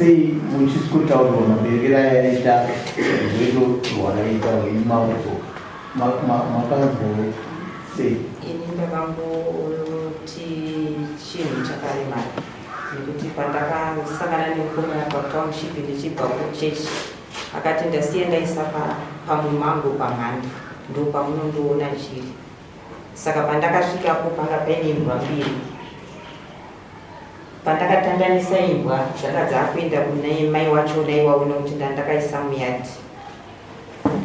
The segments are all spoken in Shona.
sei muchisikotaurwa maberekero ayaita rwendo rwaraita rwenyu makudzoka makanzwa sei? Ini ndakangoti chinhu chakaremara nekuti pandakasangana nemukomana patownship ndichibva kuchechi akati ndasiya ndaisa pamumango pamhanda ndopamunondoona chiri saka pandakasvikapo panga paine imbwa mbiri pandakatandanisa imbwa dzanga dzakuenda kune mai wacho naiwawo nekuti ndandakaisa muyadhi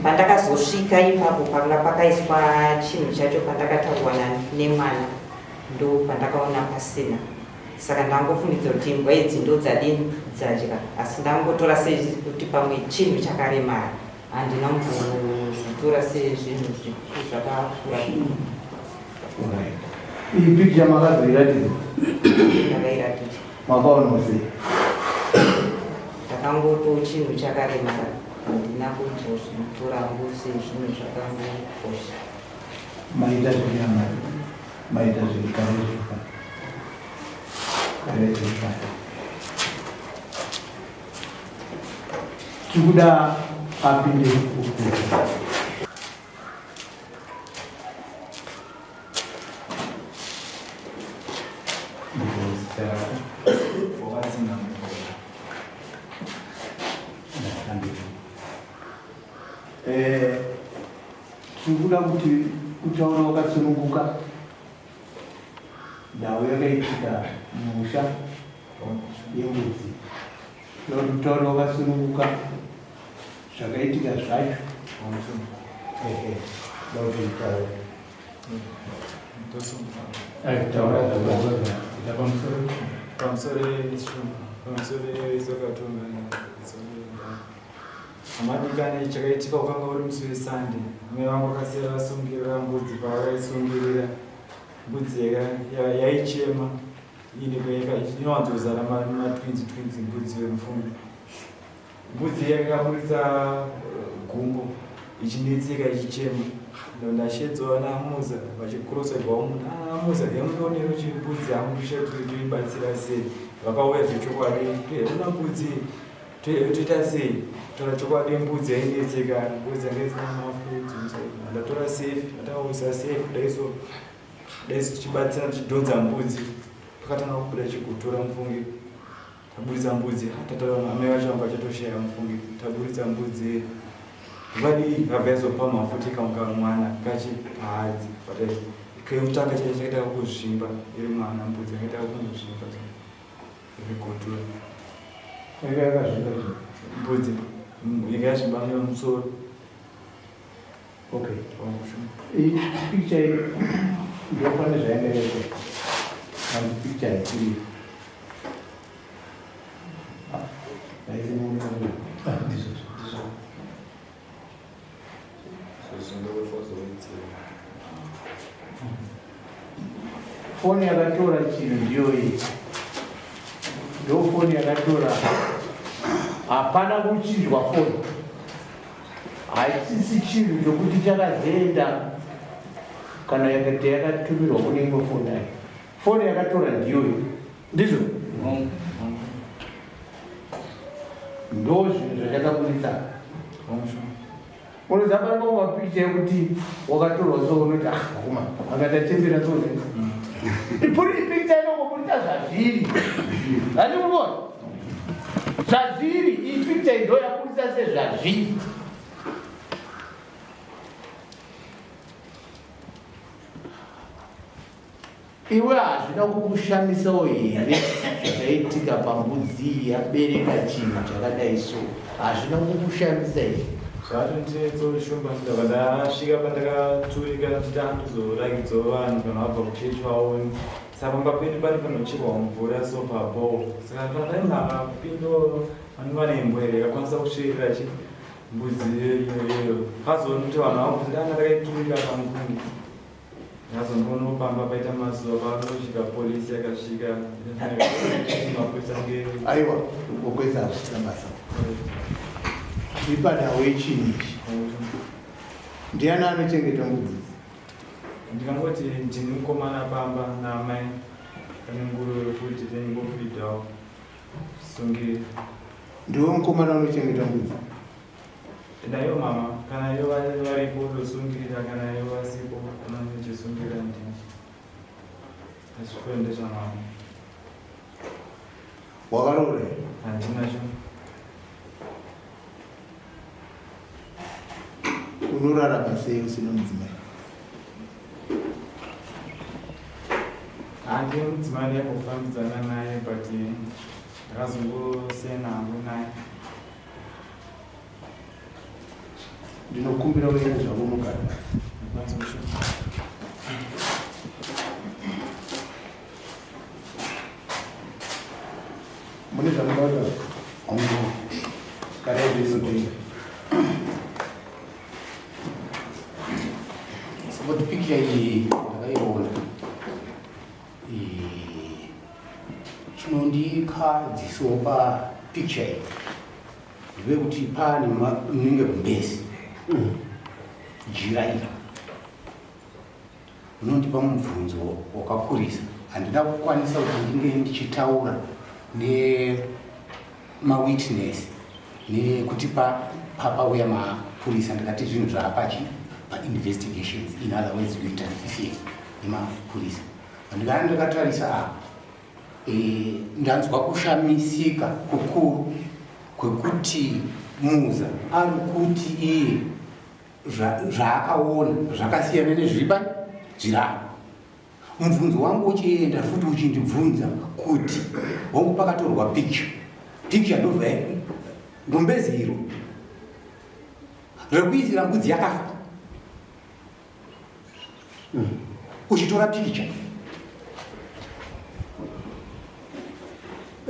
pandakazosvika ipapo panga pakaiswa chinhu chacho pandakataurwa nemwana ndo pandakaona pasina saka ndangofungidza kuti imbwa idzi ndo dzadini dzadya asi ndangotora sekuti pamwe chinhu chakaremara handina kumbozvitora sezvinhu zvakakura. Iyi picture makazoiratidza? Ndakairatidza. Makaona sei? Ndakangoto chinhu chakaremara, handina kumbozvitora hangu sezvinhu zvakangokosha. Maita zviri amai, maita zviri kare zviri kare. Kare zviri kare. Tikuda apinde kukuta. Eh, tikuda kuti kutaura wakasununguka nhau yakaitika mumusha yembudzi Noti kutaura wakasununguka zvakaitika zvacho. Ehe, noti kutaura. Taura pamusoro pamusoro pamusoro zakatonga amadikani chakaitika ukanga uri musi wesunday mai vangu vakasiya vasungirira mbudzi pavakaisungirira mbudzi yaichema inowanzozara matwins twins mbudzi yemufungi mbudzi yakaburitsa eh, gumbo ichinetseka ichichema ndashedzwa namuza vachikurosa gwamunhu ah, muza yamundionero chimbudzi yangu chatoibatsira sei vakauya zvechokwadi una mbudzi toita sei tora chokwadi mbudzi yainetseka mbudzi yanga isina mafudzo ndatora safe ndatakuisa safe kudai so Dai tichibatsira tichidhonza mbudzi pakatanga kubuda chigutura mufunge taburitsa mbudzi tataura amai vacho vanga vachatoshaya mufunge taburitsa mbudzi vadii vabva yazopamha futi kamuka mwana kachi pahadzi but kekutanga chaicho chakaita kuzvimba iri mwana mbudzi yakaita kungozvimba iri gutura yanga yakazvimba mbudzi yanga yazvimba nemusoro Okay. Iyi picture iyi ndopane zvainge yese. And picture iyi. Haisi munhu. Ndizvo. Ndizvo. Foni yakatora chinhu ndiyo iyi. Ndo foni yakatora. Hapana kuchinjwa foni. Hachisi chinhu chokuti chakazoenda kana yakati yakatumirwa kune imwe foni ayo. Foni yakatora ndiyoyo. Ndizvo? Ndo zvinhu zvachakaburitsa. Unoziva pane mamwe mapikicha ekuti wakatorwa so unoti ah akoma akati achembera so ne. Ipuri pikicha inongoburitsa zvazviri. Handi kuona? Zvazviri iyi pikicha iyi ndo yaburitsa sezvazviri. Iwe hazvina kukushamisawo here zvakaitika pambudzi iyi yabereka chinhu chakadai so? Hazvina kukushamisa here? Zvatondiretso shumba ndabva ndasvika pandakaturika ndichiti andizorakidzawo vanhu kana vabva kuchechi vaone saka pamba pedu pane panocherwa mvura so pabhoo saka kana pane munhu akapinda vanenge vane imbwa here yakakwanisa kusvirira chi mbudzi iyoyo pazoona kuti vanhu vakubvunza anga ndakaiturika pamufungi Ndazongono pamba paita mazuva panosvika polisi yakasvika mapurisa nge aiwa ukokweza hazvisina basa ipanhau yechinhu ichi ndiani anochengeta mbudzi ndingangoti ndini mukomana pamba naamai pane nguruve futi tengofidhawo sungiri. Ndiwe mukomana unochengeta mbudzi? Nayo mama, kana iyo varipo ndosungirira, kana iyo vasipo unondichisungirira ndini. Zvipfuyo ndezvamama. Wakaroora here? Handina chinhu. Unorarama sei usina mudzimai? Handina mudzimai ndaimbofambidzana naye but ndakazongosiyana hangu naye. Ndinokumbira uende zvako mugara. Mune zvamunoda? Hongu. Garai ndinotenga. Support picture iyi ndakaiona. Chinondikadzisawo papicture iyi ndepekuti pane munenge gumbezi jira iro unondipa mubvunzo wakakurisa handina kukwanisa kuti ndinge ndichitaura nemawitness nekuti papauya mapurisa ndikati zvinhu zvaapachi painvestigations in other words kuita ifie nemapurisa ndikana ndakatarisa apa e, ndanzwa kushamisika kukuru kwekuti muza ari kuti iye zvaakaona zvakasiyana nezviri pani zviri apa mubvunzo wangu uchienda futi uchindibvunza kuti wangu pakatorwa picture picture ndobva gumbezi iro rekuisira mbudzi yakafa uchitora picture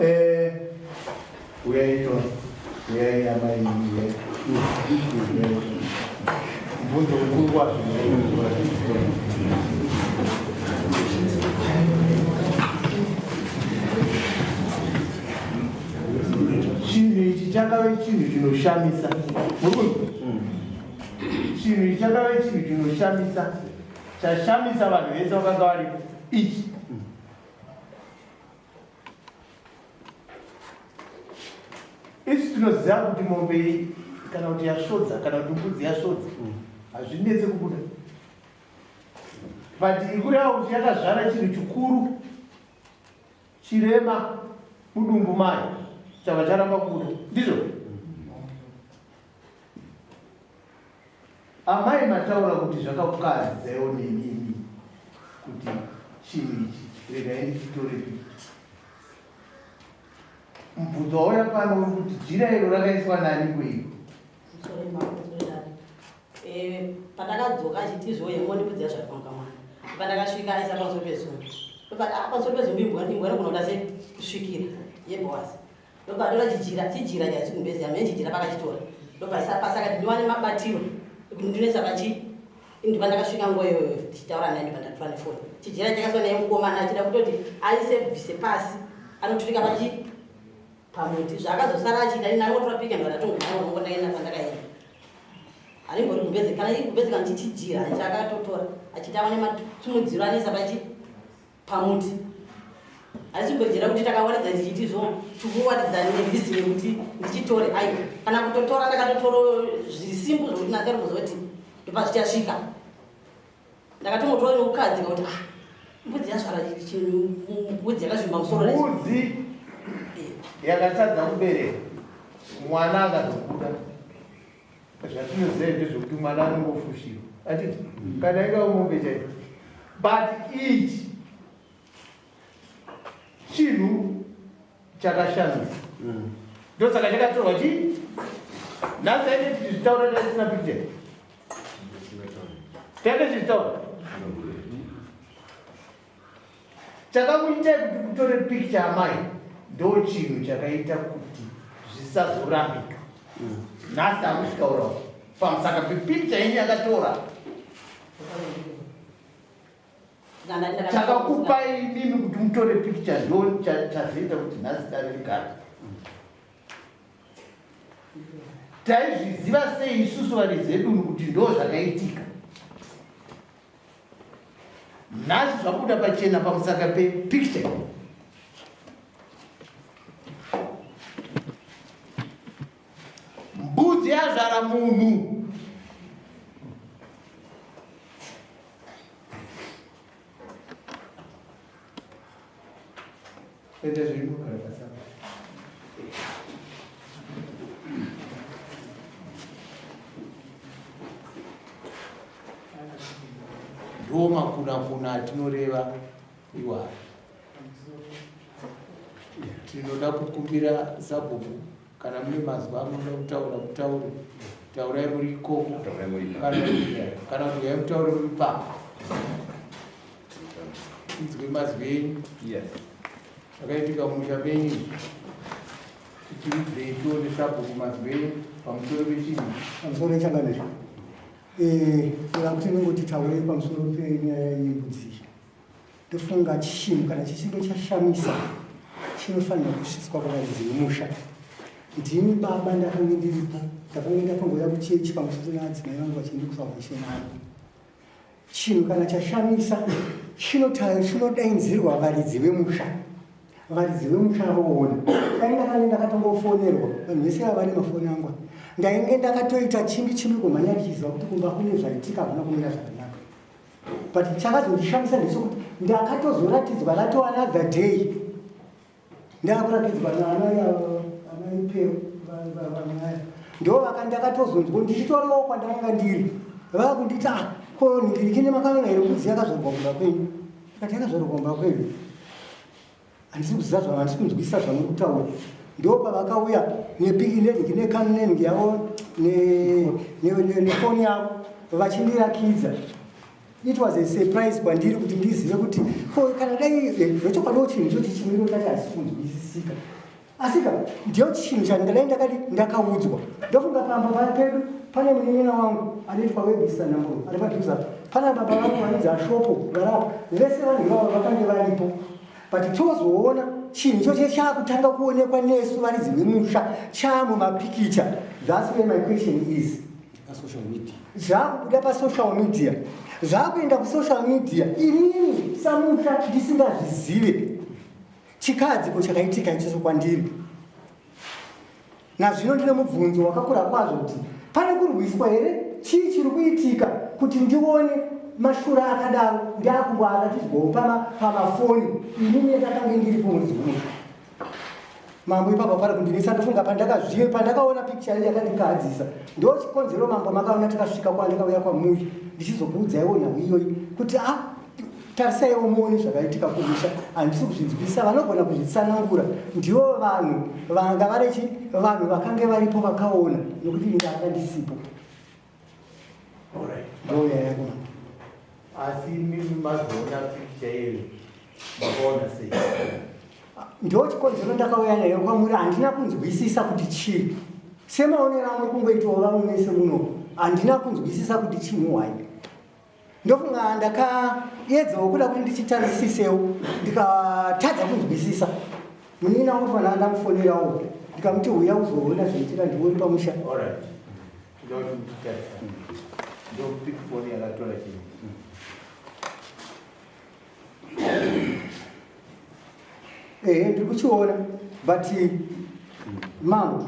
eh, uyai to uyai amai uyai mubvunzo mukuru kwazvo. Chinhu ichi chakave chinhu chinoshamisa. Muri Chinhu ichi chakave chinhu chinoshamisa, chashamisa vanhu vese vakanga varipo. Ichi isu tinoziva kuti mombe iyi kana kuti yasvodza kana kuti mbudzi yasvodza hazvinetse kubuda, but iri kureva kuti yakazvara chinhu chikuru chirema mudumbu mayo chava charamba kubuda, ndizvo? Amai mataura kuti zvakakukahadzaiwo nemimi kuti chinhu ichi regai ndichitore pikicha. Mubvunzo wauya pano uri kuti jira iro rakaiswa nani kweiko? Eh, pandakadzoka achiti zvoye mondibudzira zvakamuka mwana pandakasvika aisa pamusoro pezumbi ah, pamusoro pezumbi imbwa imbwa inogona kuda sei kusvikira yeboasi Ndobva atora chijira, chijira chaisi kumbezi yamene chijira pakachitora. Ndobva aisa pasi akati ndiwane mabatiro ekuti ndinoisa pachi ndibva ndakasvika nguva iyoyo ndichitaura naye ndibva ndatora nefoni. Chijira chakaiswa naye mukomana achida kutoti aise bvise pasi anoturika pachi pamuti. Zvaakazosara achiita ini ndangotora pika ndibva ndatongonawo ndaenda kwandakaenda. Harimbori gumbeze kana iri gumbeze kana chichijira chaakatotora achiti awane matsumudziro anoisa pachi pamuti asi kumbejera kuti takawaridza ndichiti zvo tikuwaridza nerisi yekuti ndichitore aiwa kana kutotora ndakatotora zvisimbu zvokuti ndakatombozoti ndopa zvichasvika ndakatongotora nokukadzika kuti ah mbudzi yazvara mbudzi yakazvimba musoro mbudzi yakatadza kubereka mwana akazobuda Zvatinoziva ndezvekuti mwana anongofushirwa atiti kana ingava mombe chaiyo, but ichi chinhu chakashamisa ndosaka chakatorwa chii nhasi aine tichizvitaura taisina picture taine tichitaura Chakakuitai kuti mutore picture amai ndo chinhu chakaita kuti zvisazorambika. Nhasi akuzvitaurawo pamusaka pepicture yenyu yakatora chakakupai imimi kuti mutore picture ndo chazoita kuti nhasi dare rigare. Taizviziva sei isusu varidzi vedunhu kuti ndo zvakaitika? Nhasi zvabuda pachena pamusaka pepicture. Mbudzi yazvara munhu. Ende zvenyu kugara pasi apa. Ndiwo makunakuna atinoreva iwayo. Tinoda kukumbira sabhuku kana mune mazwi amunoda kutaura mutaure, taurai muri ikoko kana kuti uyai mutaure muri papa tinzwe mazwi enyu zvakaitika mumusha menyu titiudzei tione sabhuku mazwi enyu pamusoro pechinhu pamusoro pechangamire eh, kuti ndingoti taurei pamusoro penyaya yembudzi Ndofunga chinhu kana chichinge chashamisa chinofanira kusvitswa kuvaridzi vemusha. Ndini baba ndakange ndiripo, ndakange ndakangouya kuchechi pamwe chete naadzimai vangu vachienda kuSalvation Army. Chinhu kana chashamisa chinodainzirwa varidzi vemusha, varidzi vemusha voona. Dai ndakange ndakatongofonerwa, vanhu vese ava vane mafoni angu, ndainge ndakatoita chimbi chimbi kumhanya ndichiziva kuti kumba kune zvaitika, hakuna kumira zvakanaka. But chakazondishamisa ndechekuti ndakatozoratidzwa ratova another day ndakuratidzwa naanaipeo vamwaya ndo vakandakatozonzwa ndichitoriwo kwandanga ndiri vakunditi ah ko ndirikine makaona here mbudzi yakazvarwa kumba kwenyu ndikati yakazvarwa kumba kwenyu handisi kuziva zvava handisi kunzwisisa zvamuri kutaura ndo pavakauya nepiki nenhingi nekanenhingi yavo nefoni yavo vachindirakidza it was a surprise kwandiri kuti ndizive kuti ko kana dai eh, zvechokwadiwo chinhu ichochi chimiro chacho hachisi kunzwisisika asika ndiyo chinhu chandingadai ndakati ndakaudzwa ndofunga pamba paya pedu pane munin'ina wangu anoitwa webisa namburo ari padhuze apa pana baba vangu vanonzi ashopo varapa vese vanhu ivavo vakange varipo but tozoona chinhu ichocho chaakutanga kuonekwa nesu varidzi vemusha chaamumapikicha thats where my question is zvakubuda pasocial media zvakuenda kusocial media inini samusha ndisingazvizive chikadziko chakaitika ichocho kwandiri Nazvino ndine mubvunzo wakakura kwazvo kuti pane kurwiswa here? Chii chiri kuitika kuti ndione mashura akadaro ndakungoaratidzwawo pamafoni inini ndakange ndiripo muridzi wemusha mambo ipapo pari kundinetsa ndofunga pandakazviye pandakaona picture iyi yakandikahadzisa ndo chikonzero mambo makaona tikasvika kwandikauya kwamuri ndichizokuudzaiwo nhau iyoyi kuti a ah, Tarisaiwo muone zvakaitika kumusha, handisi kuzvinzwisisa. Vanogona kuzvitsanangura ndivo vanhu vanga varichi vanhu vakange varipo vakaona, nokuti ini ndanga ndisipo. Ndouya yako. Asi mimi mazoona pikicha iyoyo makaona sei? Ndo chikonzero ndakauya nayo kwamuri, handina kunzwisisa kuti chii. Semaonero amuri kungoitawo vamwe mese muno, handina kunzwisisa kuti chinhu hwai. Ndofunga ndakaedzawo kuda kuti ndichitarisisewo ndikatadza kunzwisisa. Munin'ina wangu fanira ndamufonerawo ndikamuti huya uzoona zvinoitika ndiwe uri pamusha. Alright. Toda kuti mutitarisa. Ndopick phone yakatora chinhu. Ehe, ndiri kuchiona but mambo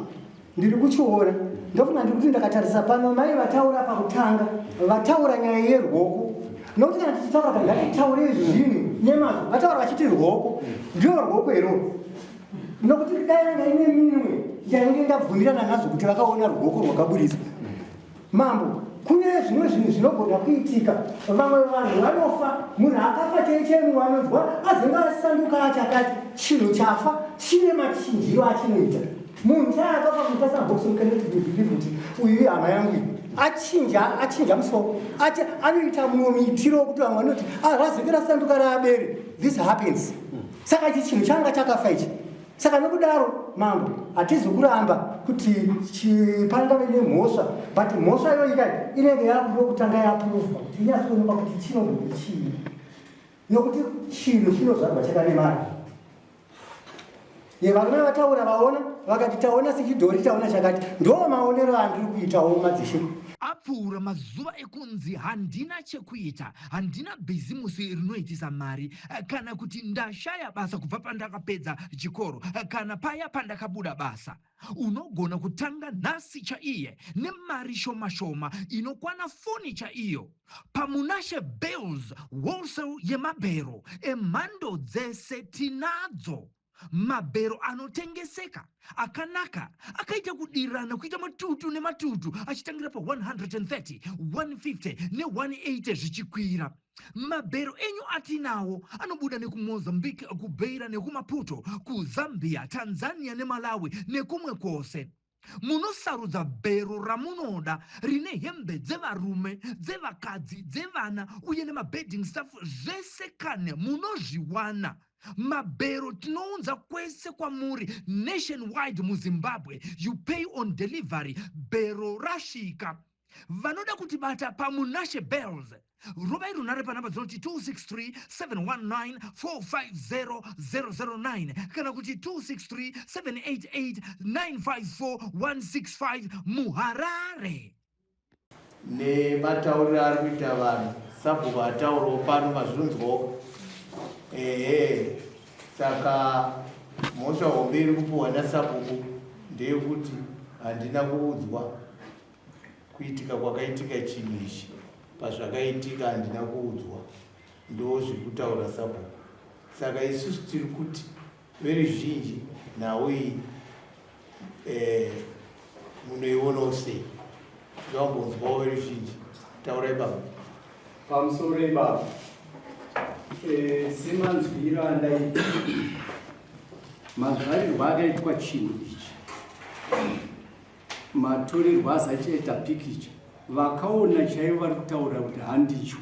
ndiri kuchiona ndofunga ndiri kuti ndakatarisa pano mai vataura pakutanga vataura nyaya yerwoko nokuti kana tichitaura ka ngatitaure zvinhu nemazvo vataura vachiti rwoko ndiyo rwoko iroro nokuti dai yanga ine minwe ndainge ndabvumirana nazvo kuti vakaona rwoko rwakaburitswa Mambo, kune zvimwe zvinhu zvinogona kuitika. Vamwe vanhu vanofa, munhu akafa chaiye chaiye mumwe anonzwa azenge asanduka achakati chinhu chafa chine machinjiro achinoita. Munhu chaiye akafa kuita sabhox you cannot believe kuti uyu ihama yangu iyi. Achinja, achinja musoro. Achi, anoita mumwe muitiro wekuti vamwe vanoti ah, razenge rasanduka raabere. This happens. Saka ichi chinhu changa chakafa ichi. Saka nokudaro mambo hatizi kuramba kuti pangave nemhosva but mhosva iyoyi kai inenge yakudo kutanga yapuruvwa kuti inyatsoonekwa kuti chinombove chii nokuti chinhu chinozvarwa chakaremara yevarume vataura vaona vakati taona sechidhori taona chakati ndo maonero andiri kuitawo madzishe. Apfuura mazuva ekunzi handina chekuita, handina bhizimusi rinoitisa mari, kana kuti ndashaya basa kubva pandakapedza chikoro, kana paya pandakabuda basa. Unogona kutanga nhasi chaiye nemari shoma shoma inokwana foni chaiyo. PaMunashe Bales Wholesale yemabhero emhando dzese tinadzo. Mabhero anotengeseka akanaka akaita kudirana kuita matutu nematutu achitangira pa130, 150 ne180 zvichikwira. Mabhero enyu atinawo anobuda nekuMozambique, kuBeira nekuMaputo, kuZambia, Tanzania neMalawi nekumwe kwose. Munosarudza bhero ramunoda rine hembe dzevarume, dzevakadzi, dzevana uye nemabedding stuff zvese kane munozviwana. Mabhero tinounza kwese kwamuri nationwide muZimbabwe. You pay on delivery bhero rasvika. Vanoda kutibata paMunashe Bells rovai runhare panhamba dzinoti 263 719 450 009 kana kuti 263 788 954 165 muHarare. Nematauriro ari kuita vanhu sabhuku ataurawo pano mazvinzwawo ehe saka mhosva hombe iri kupuhwa nasabhuku ndeyekuti handina kuudzwa kuitika kwakaitika chinhu ichi pazvakaitika handina kuudzwa ndo zviri kutaura sabhuku saka isusu tiri kuti veruzhinji nhau iyi eh, munoionawo sei tinombonzwawo veruzhinji taurai baba pamusoro ibaba eh, semanzwiro andaita mazvarirwo akaitwa chinhu ichi matorerwo azachaita pikicha vakaona chaivo vari kutaura kuti handicho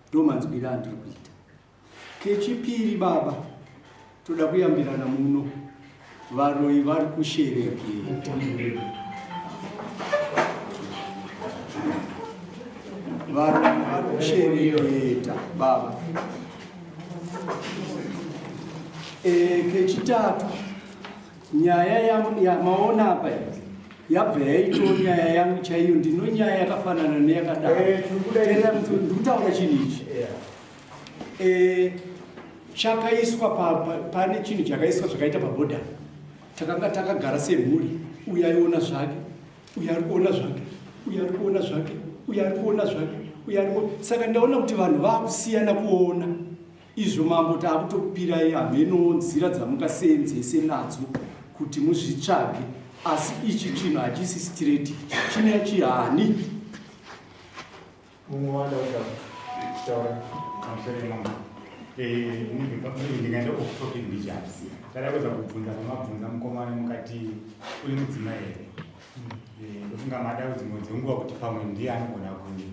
ndomanzwiro andiri kuita kechipiri baba toda kuyambirana muno varoyi vari kushereketa varoyi vari kushereketa baba e, kechitatu nyaya yamaona apa yabva yaitawo nyaya yangu chaiyo ndino nyaya yakafanana neyakadaro eh, ndikutaura chinhu ichi eh, chakaiswa pane chinhu chakaiswa zvakaita pabhodha takanga takagara semhuri uyo aiona zvake uyo ari kuona zvake uyo ari kuona zvake uyo ari kuona zvake uyo ari saka ndaona kuti vanhu vakusiyana kuona Izvo mambo takutokupirai hameno nzira dzamungaseenzese nadzo kuti muzvitsvage asi ichi chinhu hachisi straight ichi chine chihani. Mumwe wada kutaura pamusoro yemambo eh, ndingaenda off topic mbijana tada kuedza kubvunza pamabvunza mukomana mukati uri mudzimai here eh, ndofunga mada dzimwe dzenguva kuti pamwe ndiye anogona kunge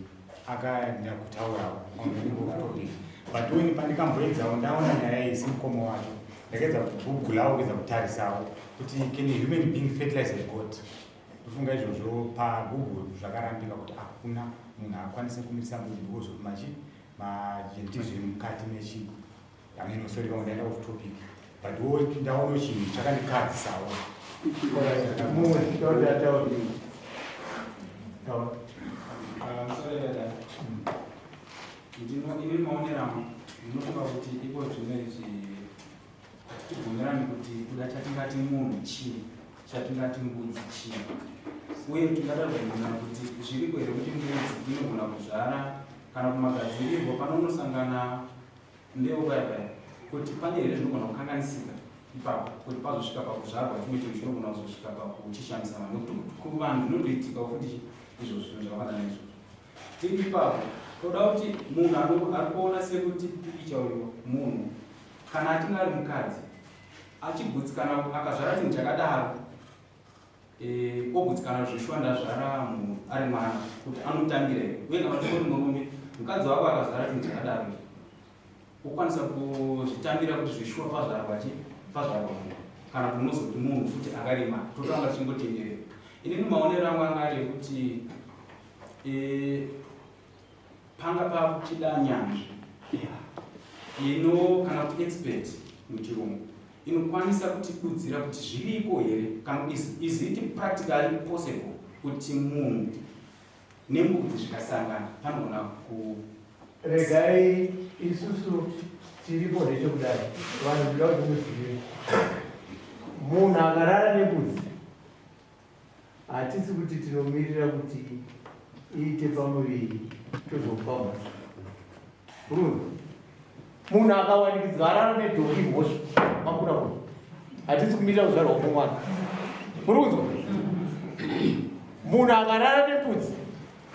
akaenda kutaurawo topic but when pandikamboedzawo ndaona nyaya iyi semukoma wacho ndakaedza kugugulawo kuedza kutarisawo kuti can a human being fertilize a god ndofunga izvozvo pagoogle zvakarambika kuti hakuna munhu akwanise kumisa mbudzi because of machi magenetics zviri mukati mechi I mean, sorry, vamwe ndaenda off topic but wo ndaona chinhu chakandikadzisawo. Ini maonero angu ndinofunga kuti iko zvino izvi tibvumirane kuti kuda chatingati munhu chii chatingati mbudzi chii uye tingada kubvumirana kuti zviriko here kuti mbudzi inogona kuzvara kana kumagadzirirwo panonosangana Mbeu paya paya kuti pane here zvinogona kukanganisika ipapo kuti pazosvika pakuzvarwa chimwe chinhu chinogona kuzosvika pakuchishamisa vanhu nekuti kuvanhu zvinotoitikawo futi izvozvo zvinhu zvakafanana naizvozvo tiri ipapo toda kuti munhu ari kuona sekuti pikicha uyo munhu kana achinge ari mukadzi achigutsikana akazvara chinhu chakadaro Eh, ogutsikana zveshuwa ndazvara munhu ari mwana kuti anotambira here uye kana kuti uri murume mukadzi wako akazvara chinhu chakadaro okwanisa kuzvitambira kuti zveshuwa pazvarwa chi pazvarwa munhu kana kuti unozoti munhu futi akarima totanga tichingotenderera inini maonero angu anga ari ekuti eh, panga pakuchida nyanzvi ino kana kuti expert muchirungu inokwanisa kutidudzira kuti zviriko here kana is, is it practically possible kuti munhu Nembudzi zvikasangana panogona ku Regai isusu tiripo ndechekudai vanhu ndinoda kuti muzive munhu akarara nembudzi hatisi kuti tinomirira kuti iite pamuviri tozopa mhosva Bruno munhu akawanikidzwa arara nedhongi mhosva makura kuno hatisi kumirira kuzvarwa kwemwana muri kunzwa munhu akarara nembudzi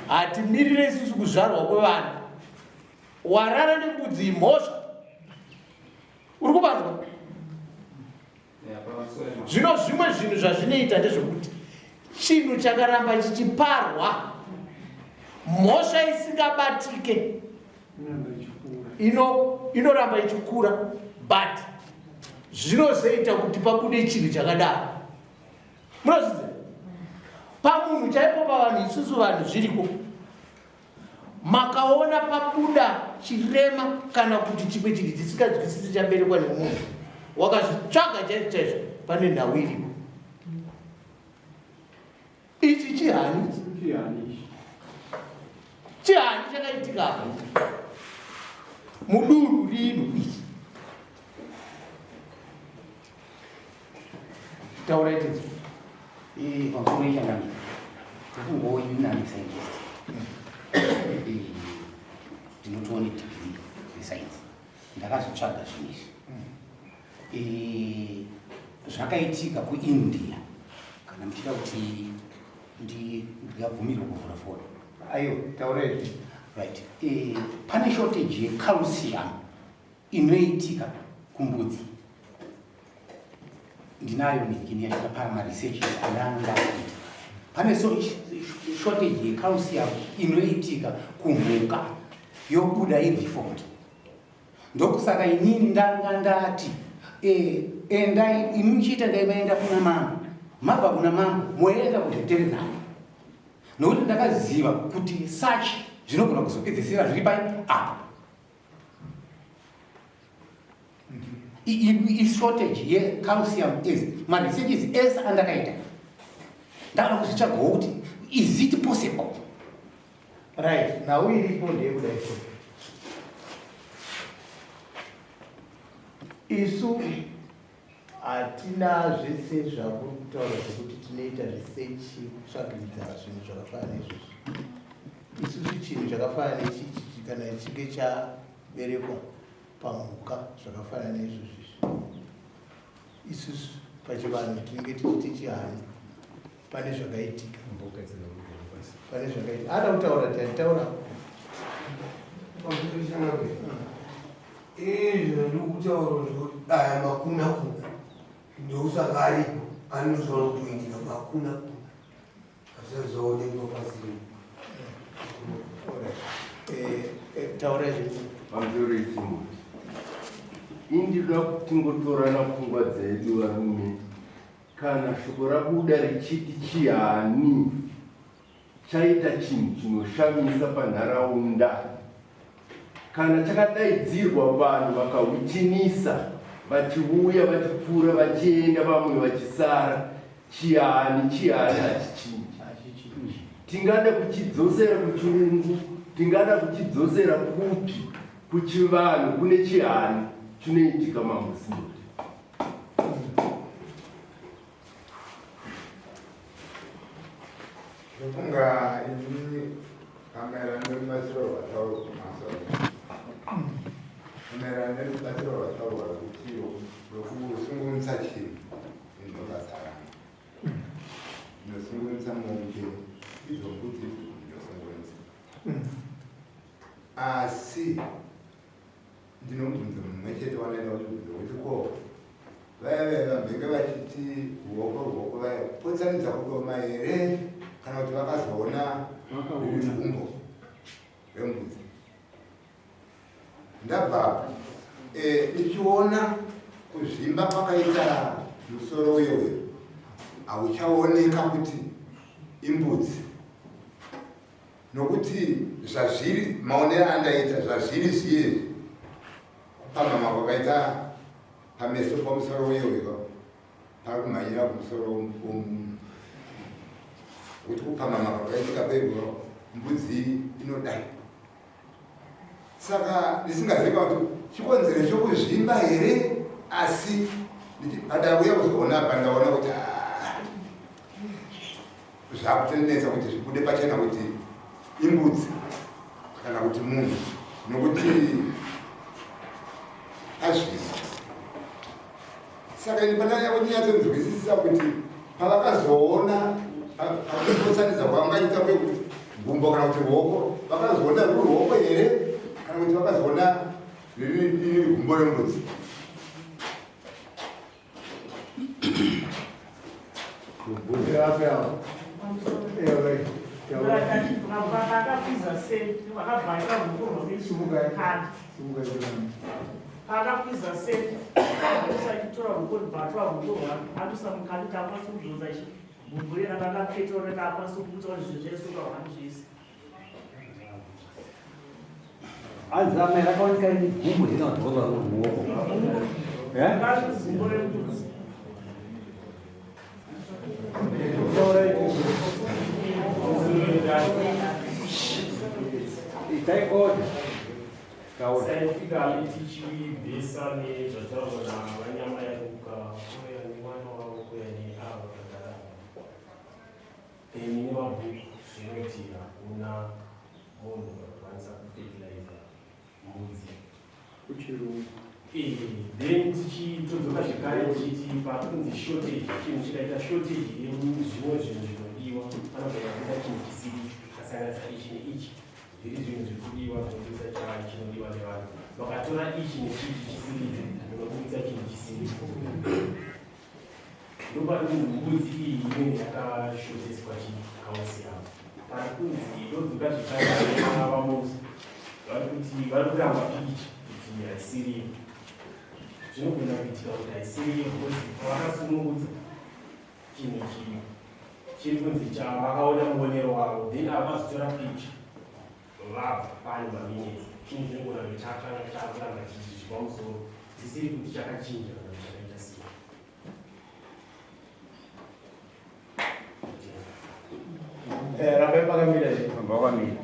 hatimirire isusu kuzvarwa kwevana warara nembudzi imhosva uri kubanzwa Zvino zvimwe zvinhu zvazvinoita ndezvekuti chinhu chakaramba chichiparwa mhosva isingabatike ino inoramba ichikura but zvinozoita kuti pabude chinhu chakadaro munozviziva pamunhu chaipo pavanhu isusu vanhu zviriko Makaona pabuda chirema kana kuti chimwe chinhu chisinganzwisisi chaberekwa nemunhu wakazvitsvaga chaizvo chaizvo pane nhau iripo. Ichi chihani chihani chakaitika apa mudunhu rino ichi Taurai tidzi. Eh, pamusoro yechangamire. Ndafungawo ini nani scientist. Eh, ndinotoona degree rescience. Ndakazvitsvaga zvinhu izvi. Eh, zvakaitika kuIndia kana muchida kuti ndingabvumirwe kuvhura foni. Aiwa, taurai izvi. Right. Eh, pane shortage yecalcium inoitika kumbudzi ndinayo ningini yachita pama researches andanga kuita pane so shortage yecalcium inoitika kumhuka yobuda iri deformed ndokusaka inini ndanga ndati e, endai imi muchiita ndai maenda kuna mambo mabva kuna mambo moenda kuveterinary nokuti ndakaziva kuti such zvinogona kuzopedzisira zviri pai apa ishortage yecalcium is maresearches ese andakaita ndakada kuzvitsvagawo kuti is it possible right nhau iripo ndeyekudai so isu Hatina zvese zvamuri kutaura zvekuti tinoita research kutsvagiridza zvinhu zvakafanana neizvozvo. Isusu chinhu chakafanana nechichi kana chichinge chaberekwa pamhuka zvakafanana neizvozvo izvi. Isusu pachivanhu tinenge tichiti chihani pane zvakaitika. Pane zvakaitika. Ada kutaura taitaura. Izvo ndikutaura zvekuti aya makuna kuna ndokusaka aripo anozoona kutoitika makuna kuna asazoonekwa pasina. Eh, eh, taura izvi. Pamusoro ichimbuti. Indida kuti tingotorana pfungwa dzedu varume kana shoko rabuda richiti chihani Chaita chinhu chinoshamisa panharaunda kana chakadaidzirwa vanhu vakahwitinisa vachiuya vachipfuura vachienda vamwe vachisara chihani chihani hachichinji tingada kuchidzosera kuchirungu tingada kuchidzosera kupi kuchivanhu kune chihani chinoitika mambo simboti Ndofunga ini pamaererano nerubatsiro rwataurwa maererano nerubatsiro rwataurwa rwekuti rwekusungunutsa chinhu ndobasa rangu ndinosungunutsa mombe idzo mbudzi ndinosungunutsa asi Ndinomubvunzo mumwe chete wandaida kuti bvunzo kuti ko vaya vaya vambenge vachiti ruoko ruoko vaya potsanidza kudoma here kana kuti vakazoona riri gumbo rembudzi ndabvapo eh, ndichiona kuzvimba kwakaita musoro uyo uyo hauchaoneka kuti imbudzi Nokuti zvazviri, maonero andaita zvazviri zviye kupamhama kwakaita pameso pamusoro uye uyo pari kumhanyira kumusoro womunhu kuti kupamhama kwakaitika pebwo Mbudzi inodai saka ndisingazivi kuti chikonzero chokuzvimba here asi pandauya kuzoona apa ndaona kuti ah, zvakutonetsa kuti zvibude pachena kuti imbudzi kana kuti munhu nokuti azvisi saka ini pandanya kunyatsonzwisisa kuti pavakazoona pakupotsanidza kwavangaita kwekuti gumbo kana kuti ruoko vakazoona ruri ruoko here kana kuti vakazoona riri gumbo rembudzi. Paakakwiza sefi achitora ruoko rubva atora ruoko rwake atoisa mukati kuti akwanise kudhonza ichi gumbo riya ranga rakapetwa rati akwanise kubudisa kuti zvinhu zvese ukahwani zvese. Hanzi amai rakaoneka rine gumbo here kana kuti rwanga ruri ruoko? Eh? Gumbo rembudzi. Itai order. Taura. Scientifically tichibvisa nezvataurwa navanyamayaruka kuya nemwana wavo kuya neavo vakagara then nemabhuku zvinoti hakuna munhu anokwanisa kufertilizer mbudzi kuchirungu. Eh, then tichitodzoka zvekare tichiti pakunzi shortage, chinhu chikaita shortage yezvimwe zvinhu zvinodiwa panogona kuita chinhu chisiri kasanganisa ichi neichi zviri zvinhu zviri kudiwa zvinobudisa chinodiwa nevanhu vakatora ichi nechichi chisiri icho zvinobudisa chinhu chisiri. Ndopari kunzi mbudzi iyi inenge yakashoteswa chikausiyamu pari kunzi ndodzoka zvekare vamuzi vari kuti vari kuramba pikicha kuti haisiriyo. Zvinogona kuitika kuti haisiriyo because pavakasunungudza chinhu chii chiri kunzi chavakaona muonero wavo then ava vazotora pikicha vabva pane maminitsi chinhu chinogona kunge chakanga chakuramba chichizvikwa musoro zvisiri kuti chakachinja kana kuti chakaita sei. Eh, rambai makamira here? Ramba wakamira.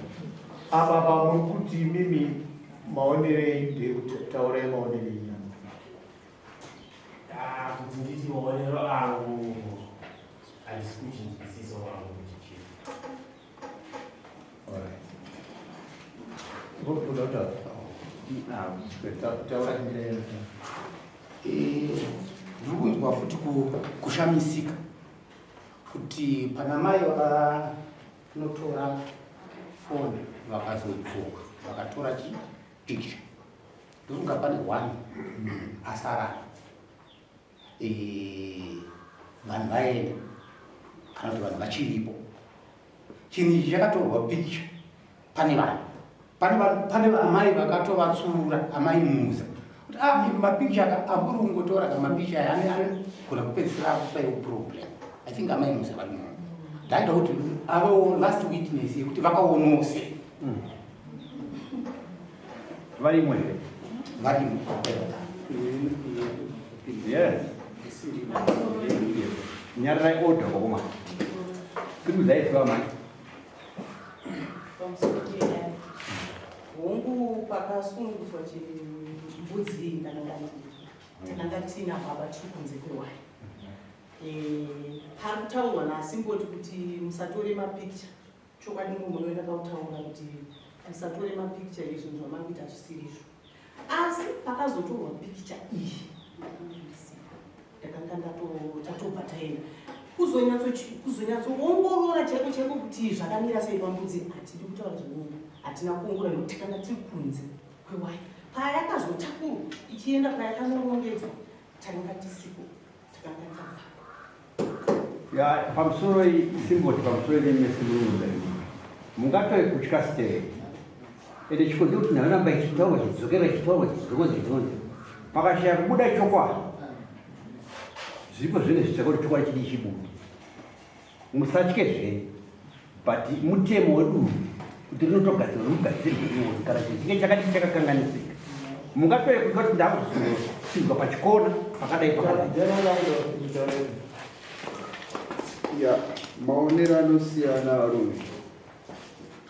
Apa pamuri kuti imimi maonero enyu ndeyekuti taurai maonero enyu. Ah, kuti nditi maonero angu handisi kuchinzwisisa wangu kuti chii. Ndiri kunzwa futi kushamisika kuti pana mai vakanotora foni vakazodzoka vakatora chipicture ndofunga pane one asara. Vanhu vaenda kana kuti vanhu vachiripo. Chinhu ichi chakatorwa picture pane vanhu, pane amai vakatovatsura amai Muza kuti ah, mapicture aka amuri kungotora ka mapicture aya anogona kupedzisira akupai problem. I think amai Muza vari muno. Ndaida kuti avewo last witness yekuti vakaonawo sei. Varimo here? Varimo. Yes. Nyararai order kokoma. Simudzai zuva mai. Hongu pakasunungutswa chimbudzi ndakanga takanga tiina baba tiri kunze kwewai. Pari kutaurwa naSimboti kuti musatore mapicture. Chokwadi mumwe munoenda kautaura kuti musatore mapicture izvo zvamakuita zvisiri izvo. Asi pakazotorwa picture iyi ndakanga tatobva taenda kuzonyatsoongorora chaiko chaiko kuti zvakamira sei pambudzi. Hatidi kutaura zvinonga hatina kuongorora nekuti takanga tiri kunze kwewaya. Payakazotakurwa ichienda payakanorongedzwa takanga tisiko, takanga tabva. Ya, pamusoro simboti pamusoro nemese murungu mungatove kutya stereki ende chikonzero kuti nharamba ichitaurwa chidzokera ichitaurwa chidzokera chidzokera pakashaya kubuda chokwadi zviripo zvinenge zvichitsvaka kuti chokwadi chidii chibude. Musatye zvenyu but mutemo wedunhu kuti rinotogadzirwa nomugadzirwe iwoyo kana chinhu chinge chakati chakakanganisika mungatove kutya kuti ndakuzosindwa pachikona pakadai pakadai. Ya, maonero anosiyana varume.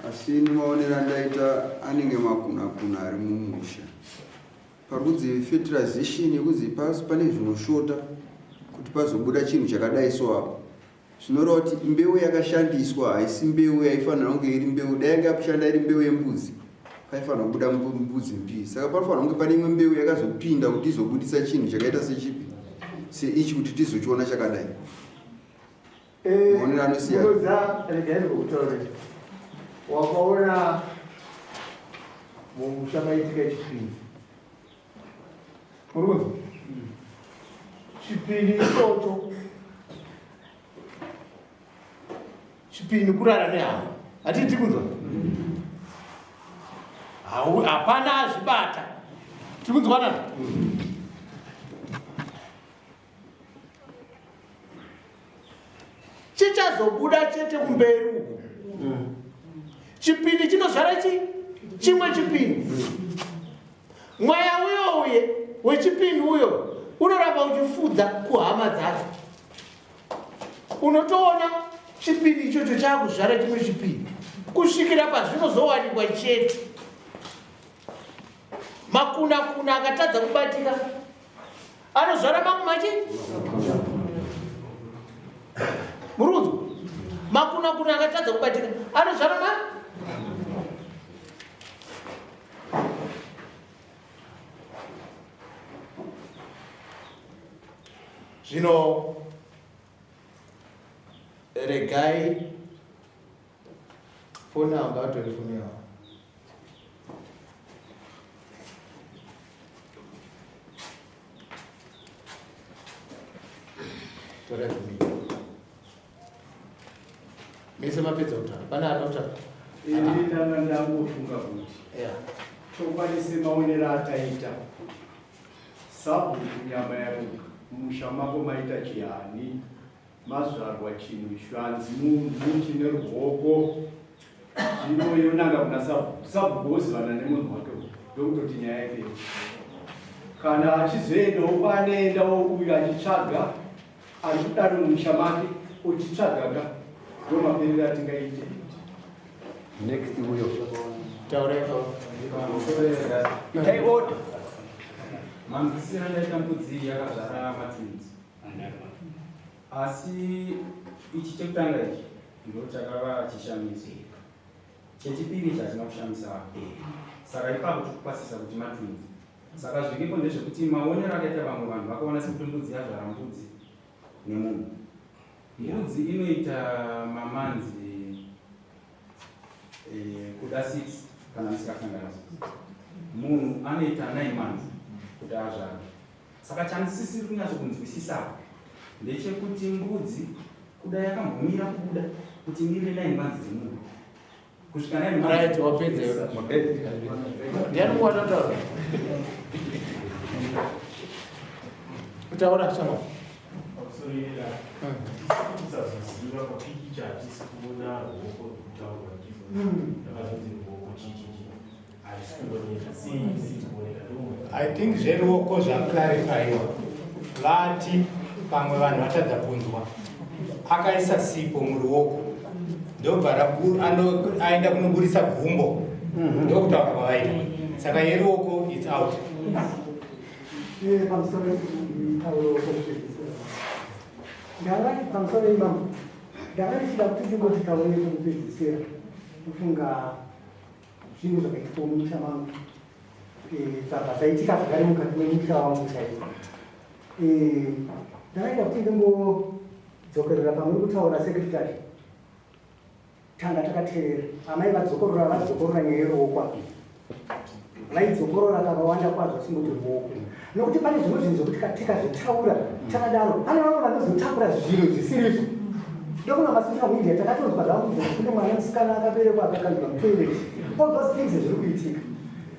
Asi ini maonero andaita anenge makunakuna ari mumusha. Pari kunzi fertilization yekunzi pane zvinoshota kuti pazobuda chinhu chakadai so apa. Zvinoreva kuti mbeu yakashandiswa haisi mbeu yaifanira kunge iri mbeu, dai yanga yakushanda iri mbeu yembudzi paifanira kubuda mbudzi mbiri. Saka panofanira kunge pane imwe mbeu yakazopinda kuti izobudisa chinhu chakaita sechipi seichi kuti tizochiona chakadai. Maonero anosiyana. Munoziva, regai ndikutaurire. Wakaona mumusha maitika chipini. Muri kunzwa? Chipini ichocho. Chipini kurara nehama. Hatiti kunzwa? Hapana azvibata. Tiri kunzwanana? Chichazobuda chete kumberi uko. Chipini chinozvara chi chimwe chipini. Mweya uyo uye wechipini uyo unoramba uchifudza kuhama dzacho. Unotoona chipini ichocho chakuzvara chimwe chipini kusvikira pazvinozowanikwa chete. Makuna kuna akatadza kubatika anozvara mamwe machi murudzo makuna kuna akatadza kubatika anozvara ma zvino regai foni anga atori foni yavo Torai foni. Mese mapedza kutaura. Pane anoda kutaura? Ini ndanga ndangofunga kuti chokwadi semaonero ataita sabhuku nyama yaruka mumusha mako maita chihani Mazvarwa chinhu zvanzi munhu chine ruoko zvino yonanga kuna sabhuku sabhuku wozivana nemunhu wake uyu ndokutoti nyaya ipere kana achizoendawo kwaanoendawo uyu achitsvaga ari kudaro mumusha make ochitsvagaga ndomaperero atingaite. Next uyo. Taurai. Itai order. Manzwisiro andaita mbudzi yakazvara matwins. Asi ichi chekutanga ichi ndo chakava chishamiso. Chechipiri ichi hachina kushamisa. Saka ipapo tikukwasisa kuti matwins. Saka zviripo ndezvekuti maonero akaita vamwe vanhu vakaona sekuti mbudzi yazvara mbudzi nemunhu. Mbudzi inoita mamanzi eh, kuda 6 kana musikasanganisi. Munhu anoita 9 months kuti azvare. Saka chandisisiri kunyatso kunzwisisa apa ndechekuti mbudzi kuda yakambomira kubuda kuti imirire nine months dzemunhu kusvika nine months. Right, wapedza iwe. Ndiani mwana taura? Kutaura chama. Pakusorera, tisazoziva papikicha hatisi kuona ruoko rwekutaurwa ndizvo. Rakazonzi ruoko chii chii chii. I think zveruoko zvaclarifyiwa vati pamwe vanhu vatadza kunzwa akaisa sipo muruoko ndobva aenda kunoburisa gumbo ndokutaura kwavaita saka yeruoko its out. Pamusoro imamo ndanga ndichida kuti ndingoti taurei pekupedzisira kufunga Zvinhu zvakaitika mumusha mangu zvabva zvaitika zvakare mukati memusha wangu chaiko. Ndakaita kuti ndingodzokerera pamuri kutaura secretary. Tanga takateerera amai vadzokorora vadzokorora nyaya yeruoko apa. Vaidzokorora kakawanda kwazvo vasingoti ruoko. Nokuti pane zvimwe zvinhu zvekuti tikazvitaura takadaro pane vamwe vanozotakura zvinhu zvisirizvo. Ndokunga masocial media takatonzwa zvakunzi kune mwana musikana akaberekwa akakandwa mutoilet. All those things zviri kuitika.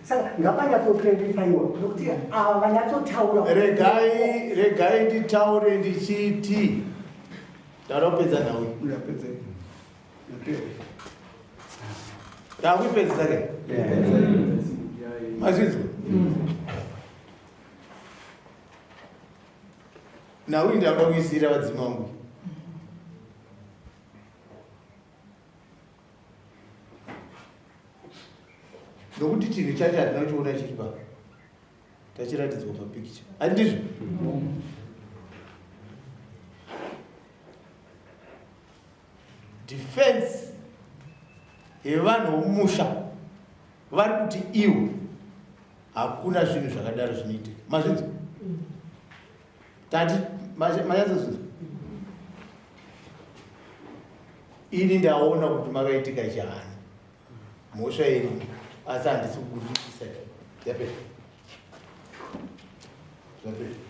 Saka ngapanyatsoclarifyiwa nokuti ava vanyatsotaura. Regai regai nditaure ndichiti ndada kupedza nhau iyi. Ndapedza. Ndakuipedzisa ke? Mazvinzwa? Nhau iyi ndakuda kuisiira vadzimu vangu. Nokuti chinhu chacho hatina kuchiona chiri pa tachiratidzwa papikicha, handizvo? Defense yevanhu vomumusha vari kuti iwo hakuna zvinhu zvakadaro zvinoitika. Mazvinzwa? Tati manyatsozvinzwa? Ini ndaona kuti makaitika chihani, mhosva yenyu, asi handisi kukuripisa. Yapera, zvapera.